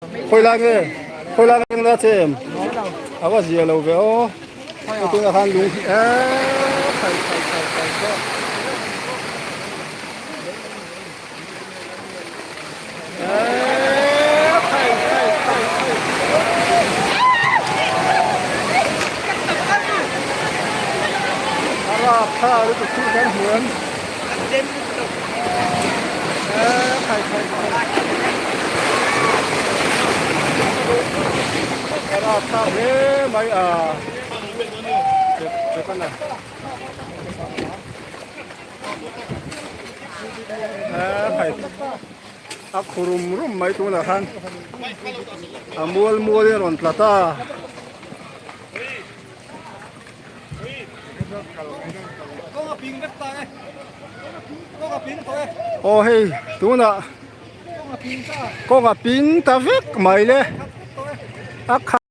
Khawi lai nge? Khawi lai nge na che em? A va zia lo ve aw. Tunah khan lung hi eee khai khai khai khai khai. Eee khai khai khai khai. A rapthlak lutuk chu kan hmu em? Hle mai a a khu rum rum mai tunah khan a mual mual in a rawn tla ta. Aw hei tunah kawng a ping ta vek mai le a khat.